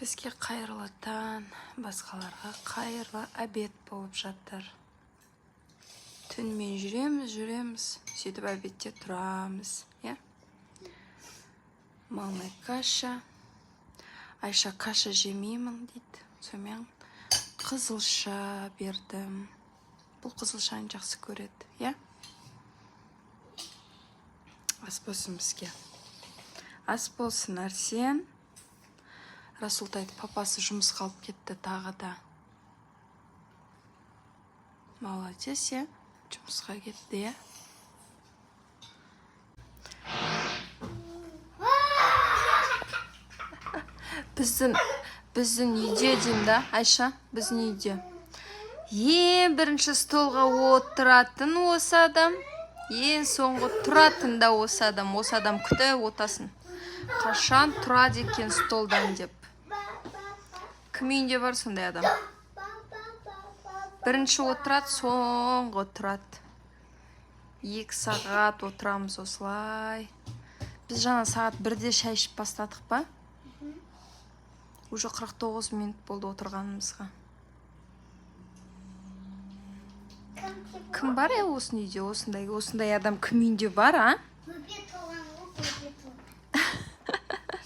Бізге қайырлы таң, басқаларға қайырлы обед болып жатыр. Түнімен жүреміз, жүреміз, сөйтіп обедте тұрамыз, иә? Мама каша. Айша каша жемеймін дейді. Сонымен қызылша бердім. Бұл қызылшаны жақсы көреді, иә? Ас болсын бізге. Ас болсын, Арсен. Расултайды папасы жұмысқа алып кетті тағы да. Молодец, иә? Жұмысқа кетті, иә? Біздің үйде деймін да, Айша, біздің үйде. Ең бірінші столға отыратын осы адам, ең соңғы тұратын да осы адам. Осы адам күтіп отасын. Қашан тұрады екен столдан деп. Кім үйінде бар сондай адам? Бірінші отырады, соңғы тұрады. 2 сағат отырамыз осылай. Біз жаңа сағат 1-де шай ішіп бастадық па? Уже 49 минут болды отырғанымызға. Кім бар, е, осының үйде осындай осындай адам кім үйінде бар, а? Бөпе толған ғой, бөпе толған.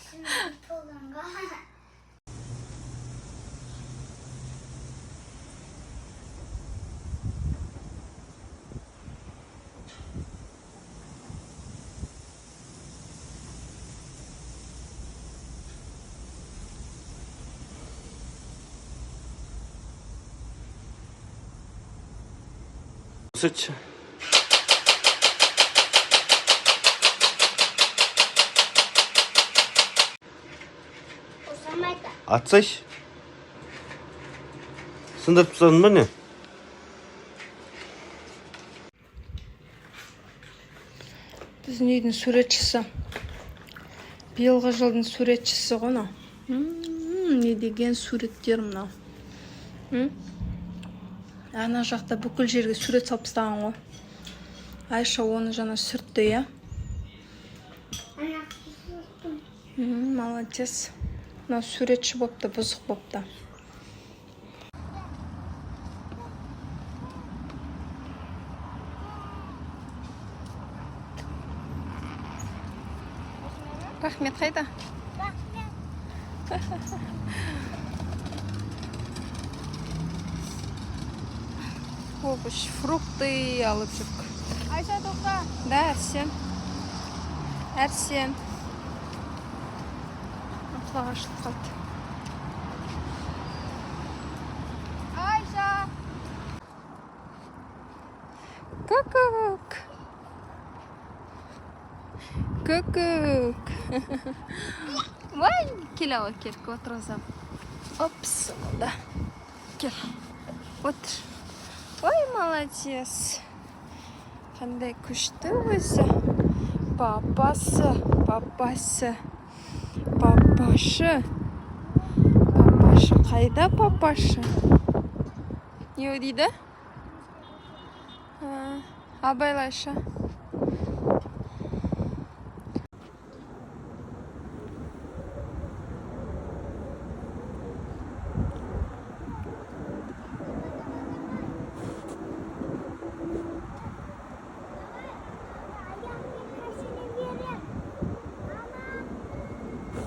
Шынымен толғанға. Көрсетші. Босамайды. Атсайшы. Сындырып тастадың ба, не? Біздің үйдің суретшісі, биылғы жылдың суретшісі ғой мынау. Не деген суреттер мынау? М? Ана жақта бүкіл жерге сурет салып тастаған ғой. Айша оны жаңа сүртті, иә? Ана сүрттім. Молодец. Мынау суретші болыпты, бұзық болыпты. Рахмет, қайда? Рахмет. Овощ, фрукты алып жүрік. Айша, тоқта. Да, Арсен. Арсен. Құлағы ашылып қалды. Айша. Көкөк. Көкөк. Ой, кел ал, кел, отырғызамын. Опс, да. Кел. Отыр. Ой, молодец. Қандай күшті өзі. Папасы, папасы. Папашы. Папашы қайда, папашы? Не дейді? А, абайлайшы. Аяғыммен кәсене берем. Мама.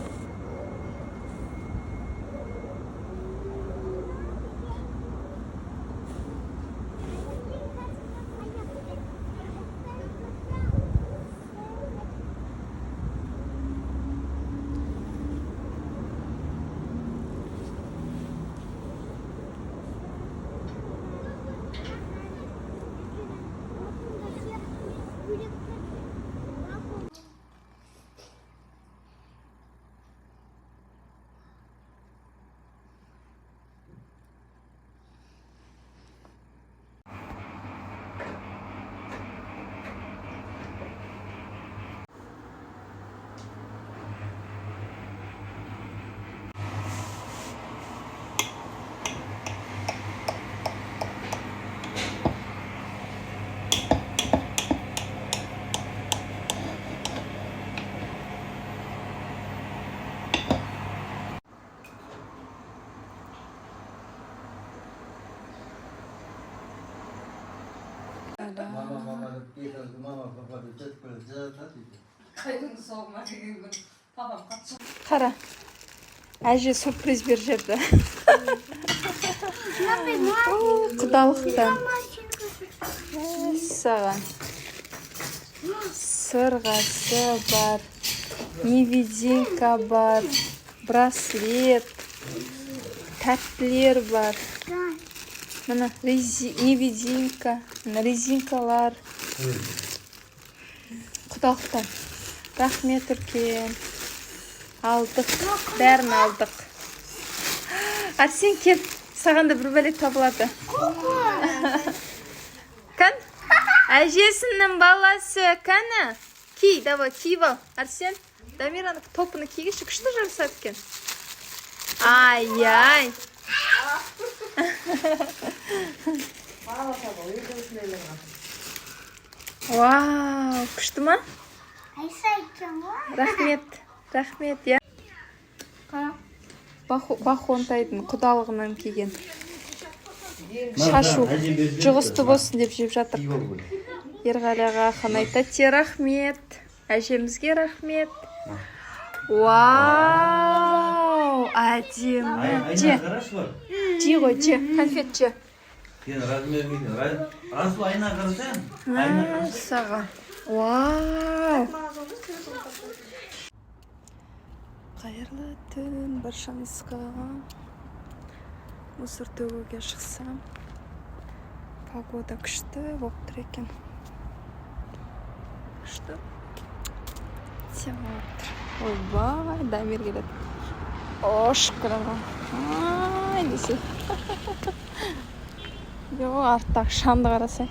Қара, әже сюрприз беріп жіберді. Құдалықтан. Саған. Сырғасы бар, невидимка бар, браслет, тәттілер бар. Міне невидимка, міне резинкалар. Құдалықтан. Рахмет үлкен. Алдық, бәрін алдық. Арсен, кел, саған да бір бәле табылады. Кән? Әжесінің баласы, кәні? Ки, давай, киіп ал. Арсен, Дамираның топыны кигізші, күшті жарасады екен. Ай-ай. Вау, күшті ма? Айша екен ғой. Рахмет, рахмет, иә. Қара. Бахонтайдың құдалығынан келген. Шашу жұғысты болсын деп жеп жатыр. Ерғали аға, Ханай тәте, рахмет. Әжемізге рахмет. Вау, әдемі. Же, Қарашы бар. же ғой, же, конфет же. Сен размерін Расул, айна қарасаң. Айна қарасаң. Саған. Вау. Қайырлы түн баршаңызға. Мусор төгуге шықсам, погода күшті болып тұр екен. Күшті. Тема болып тұр. Ойбай, Дамир келеді. Ұшып келеді ғой. Ай десе. Йо, арттағы шамды қарасай.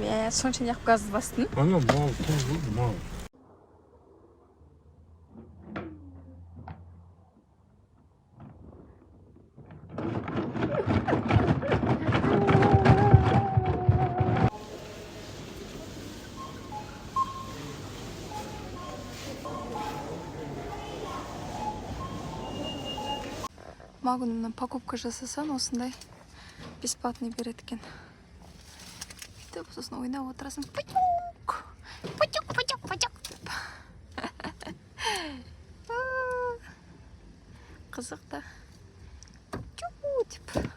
Мә, сонша неғып газды бастың? Ана мал, мал. Магнумнан покупка жасасаң, осындай бесплатный береді екен. Бүйтіп сосын ойнап отырасың. Путюк! Путюк, путюк, путюк деп. Қызық та. Тю деп.